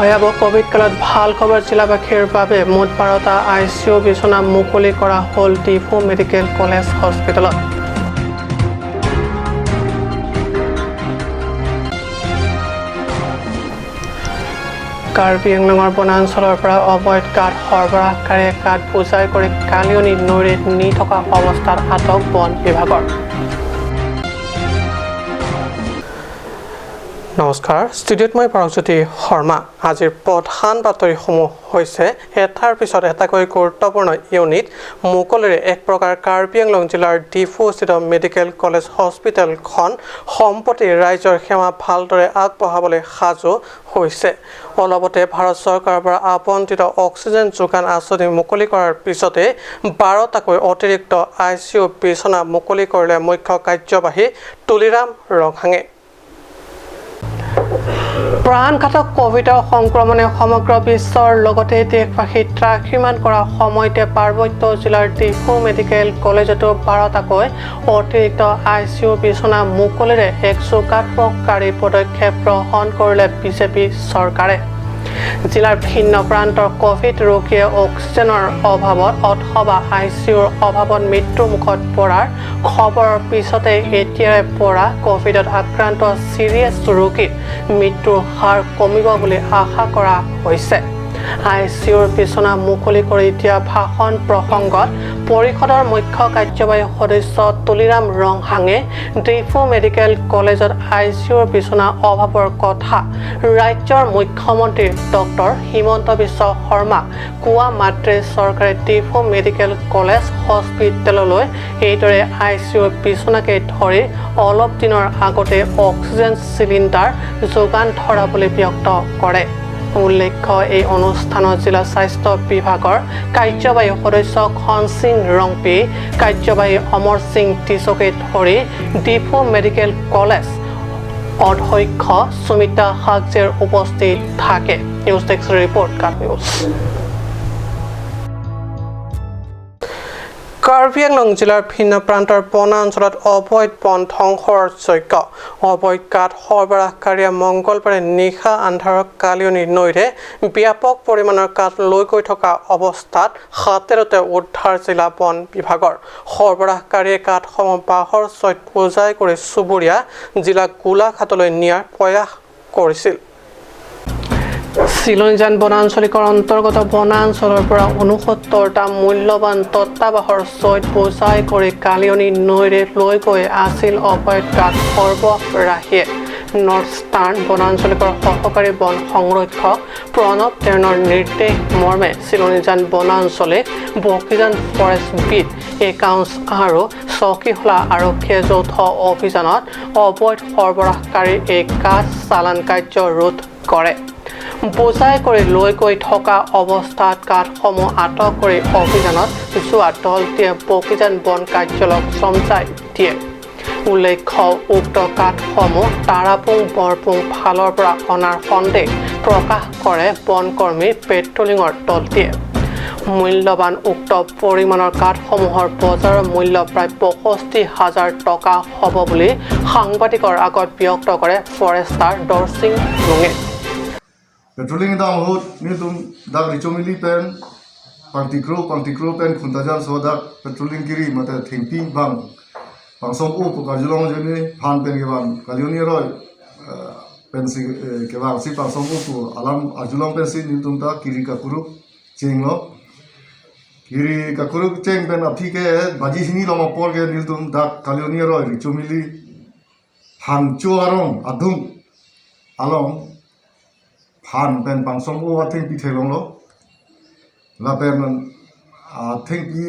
ভয়াৱহ ক'ভিড কালত ভাল খবৰ জিলাবাসীৰ বাবে। মুঠ 12টা আইচিইউ বিচনা মুকলি কৰা হ'ল ডিফু মেডিকেল কলেজ হস্পিটেলত। কাৰ্বি আংলঙৰ বনাঞ্চলৰ পৰা অবৈধ কাঠ সৰবৰাহকাৰীয়ে কাঠ বোজাই কৰি কালিয়নী নৈৰে নি থকা অৱস্থাত আটক বন বিভাগৰ। নমস্কাৰ, ষ্টুডিঅ'ত মই পাৰকজ্যোতি শৰ্মা। আজিৰ প্ৰধান বাতৰিসমূহ হৈছে এটাৰ পিছত এটাকৈ গুৰুত্বপূৰ্ণ ইউনিট মুকলিৰে এক প্ৰকাৰ কাৰ্বি আংলং জিলাৰ ডিফুস্থিত মেডিকেল কলেজ হস্পিটেলখন সম্প্ৰতি ৰাইজৰ সেৱা ভালদৰে আগবঢ়াবলৈ সাজু হৈছে। অলপতে ভাৰত চৰকাৰৰ পৰা আবণ্টিত অক্সিজেন যোগান আঁচনি মুকলি কৰাৰ পিছতে 12টাকৈ অতিৰিক্ত আইচিইউ বিচনা মুকলি কৰিলে মুখ্য কাৰ্যবাহী তুলিৰাম ৰংহাঙে। প্ৰাণঘাতক ক'ভিডৰ সংক্ৰমণে সমগ্ৰ বিশ্বৰ লগতে দেশবাসীক ত্ৰাসীমান কৰা সময়তে পাৰ্বত্য জিলাৰ ডিফু মেডিকেল কলেজতো 12টাকৈ অতিৰিক্ত আইচিইউ বিচনা মুকলিৰে এক যোগাত্মককাৰী পদক্ষেপ গ্ৰহণ কৰিলে বিজেপি চৰকাৰে। জিলাৰ ভিন্ন প্ৰান্তৰ ক'ভিড ৰোগীয়ে অক্সিজেনৰ অভাৱত অথবা আইচিইউৰ অভাৱত মৃত্যুমুখত পৰাৰ খবৰৰ পিছতে এতিয়াৰে পৰা ক'ভিডত আক্ৰান্ত ছিৰিয়াছ ৰোগীৰ মৃত্যুৰ হাৰ কমিব বুলি আশা কৰা হৈছে। আইচিইউৰ বিচনা মুকলি কৰি দিয়া ভাষণ প্ৰসংগত পৰিষদৰ মুখ্য কাৰ্যবাহী সদস্য তুলিৰাম ৰংহাঙে ডিফু মেডিকেল কলেজত আইচিইউৰ বিচনা অভাৱৰ কথা ৰাজ্যৰ মুখ্যমন্ত্ৰী ডক্টৰ হিমন্ত বিশ্ব শৰ্মাক কোৱা মাত্ৰে চৰকাৰে ডিফু মেডিকেল কলেজ হস্পিটেললৈ এইদৰে আইচিইউৰ বিচনাকে ধৰি অলপ দিনৰ আগতে অক্সিজেন চিলিণ্ডাৰ যোগান ধৰা বুলি ব্যক্ত কৰে। উল্লেখ্য, এই অনুষ্ঠানত জিলা স্বাস্থ্য বিভাগৰ কাৰ্যবাহী সদস্য খনসিং ৰংপি, কাৰ্যবাহী অমৰ সিং টিচকে ধৰি ডিফু মেডিকেল কলেজ অধ্যক্ষ সুমিতা হাগজেৰ উপস্থিত থাকে। News desk report, Cup News. Karbi Anglong জিলাৰ ভিন্ন প্ৰান্তৰ বনাঞ্চলত অবৈধ বন ধ্বংসৰ যজ্ঞ। অবৈধ কাঠ সৰবৰাহকাৰীয়ে মংগলবাৰে নিশা আন্ধাৰৰ কালিয়নী নৈৰে ব্যাপক পৰিমাণৰ কাঠ লৈ গৈ থকা অৱস্থাত হাতেলতে উদ্ধাৰ জিলা বন বিভাগৰ। সৰবৰাহকাৰীয়ে কাঠসমূহ বাঁহৰ চৈত বোজাই কৰি চুবুৰীয়া জিলা গোলাঘাটলৈ নিয়াৰ প্ৰয়াস কৰিছিল। চিলনীজান বনাঞ্চলিকৰ অন্তৰ্গত বনাঞ্চলৰ পৰা 69টা মূল্যৱান তত্ত্বাবাহৰ চৈত বোজাই কৰি কালিয়নী নৈৰে লৈ গৈ আছিল অবৈধ কাঠ সৰবৰাহীয়ে। নৰ্থ ইষ্টাৰ্ণ বনাঞ্চলিকৰ সহকাৰী বন সংৰক্ষক প্ৰণৱ টেৰণৰ নিৰ্দেশ মৰ্মে চিলনীজান বনাঞ্চলিক বকীজান ফৰেষ্ট বিট একাউণ্টছ আৰু চকীহোলা আৰক্ষীয়ে যৌথ অভিযানত অবৈধ সৰবৰাহকাৰীৰ এই কাঠ চালান কাৰ্য ৰোধ কৰে। বোজাই কৰি লৈ গৈ থকা অৱস্থাত কাঠসমূহ আটক কৰি অভিযানত যোৱা দলটিয়ে বকীজান বন কাৰ্যালয়ক চমজাই দিয়ে। উল্লেখ্য, উক্ত কাঠসমূহ তাৰাপুং বৰপুং ফালৰ পৰা অনাৰ সন্দেহ প্ৰকাশ কৰে বনকৰ্মীৰ পেট্ৰলিঙৰ দলটিয়ে। মূল্যৱান উক্ত পৰিমাণৰ কাঠসমূহৰ বজাৰৰ মূল্য প্ৰায় 65,000 টকা হ'ব বুলি সাংবাদিকৰ আগত ব্যক্ত কৰে Forester দৰসিং লুঙে। Patrolling dang hot ni tum dak richomili pen pangtikro pen khuntajan so dak patrolling kiri mate thingping bang pangsom u pu karjulong jeni phan pen ke bang kalioni roi pen si ke bang si pangsom u pu alam arjulong pen si ni tum ta kiri kakuru cheng lo kiri kakuru cheng pen aphi ke baji sini lo ma por ke nil tum dak kalioni roi richomili hangchu arong adung along phan pen pangsom u athing pi thelong lo la pen athing pi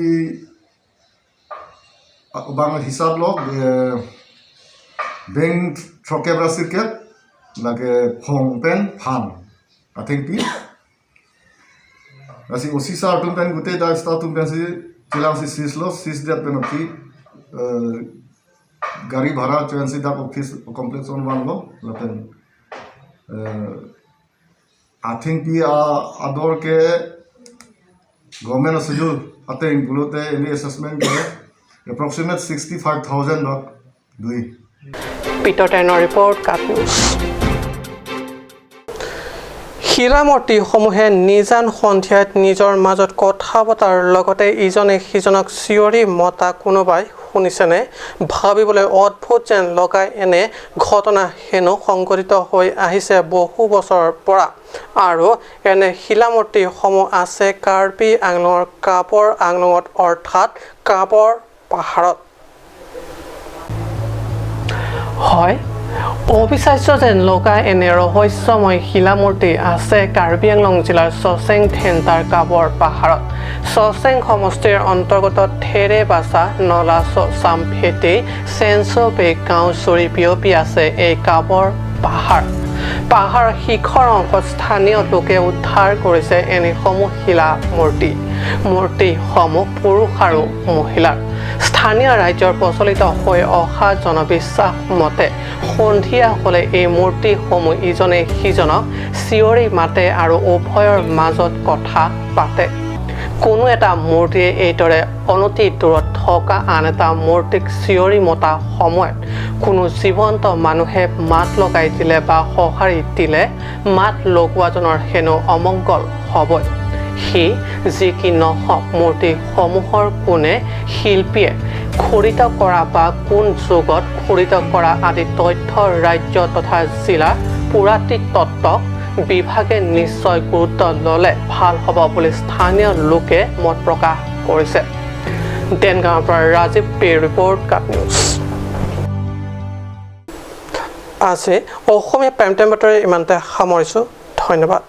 bang hisab lo bank throke bra circuit lage phong pen phan athing pi asi osi sar tum pen gute da sta tum pen si chilang si sis lo sis dat pen aphi gari bhara chen si dak office complex on one lo la pen athing pi ador ke government schedule ating bulute any assessment ke approximate 65,000 bak dui. Peter টেনৰ report, cup news. শিলামূৰ্তিসমূহে নিজান সন্ধিয়াত নিজৰ মাজত কথা পতাৰ লগতে ইজনে সিজনক চিঞৰি মতা কোনোবাই শুনিছেনে? ভাবিবলৈ অদ্ভুত যেন লগা এনে ঘটনা হেনো সংঘটিত হৈ আহিছে বহু বছৰৰ পৰা। আৰু এনে শিলামূৰ্তিসমূহ আছে কাৰ্বি আংলঙৰ কাবৰ আংলঙত, অৰ্থাৎ কাবৰ পাহাৰত। হয়, অবিশ্বাস্য যেন লগা এনে ৰহস্যময় শিলামূৰ্তি আছে কাৰ্বি আংলং জিলাৰ চচেং থেন্তাৰ কাবৰ পাহাৰত। চচেং সমষ্টিৰ অন্তৰ্গত থেৰেবাচা, নলাচ, চামফেটি, চেঞ্চবে গাঁও জুৰি বিয়পি আছে এই কাবৰ পাহাৰ। পাহাৰৰ শিখৰ অংশত স্থানীয় লোকে উদ্ধাৰ কৰিছে এনেসমূহ শিলামূৰ্তি। মূৰ্তিসমূহ পুৰুষ আৰু মহিলাৰ। স্থানীয় ৰাজ্যৰ প্ৰচলিত হৈ অহা জনবিশ্বাস মতে সন্ধিয়া হ'লে এই মূৰ্তিসমূহ ইজনে সিজনক চিঞৰি মাতে আৰু উভয়ৰ মাজত কথা পাতে। কোনো এটা মূৰ্তিয়ে এইদৰে অনতি দূৰত থকা আন এটা মূৰ্তিক চিঞৰি মতা সময়ত কোনো জীৱন্ত মানুহে মাত লগাই দিলে বা সঁহাৰি দিলে মাত লগোৱাজনৰ হেনো অমংগল হ'বই। সি যি কি নহওক, মূৰ্তিসমূহৰ কোনে শিল্পীয়ে খোদিত কৰা বা কোন যুগত খোদিত কৰা আদি তথ্য ৰাজ্য তথা জিলা পুৰাতত্ত্ব বিভাগে নিশ্চয় গুৰুত্ব ল'লে ভাল হ'ব বুলি স্থানীয় লোকে মত প্ৰকাশ কৰিছে। দেনগাঁৱৰ পৰা ৰাজীৱ পে ৰিপৰ্ট, কাট নিউজ। আজি অসমীয়া প্ৰাইম টাইম বাতৰি ইমানতে সামৰিছোঁ। ধন্যবাদ।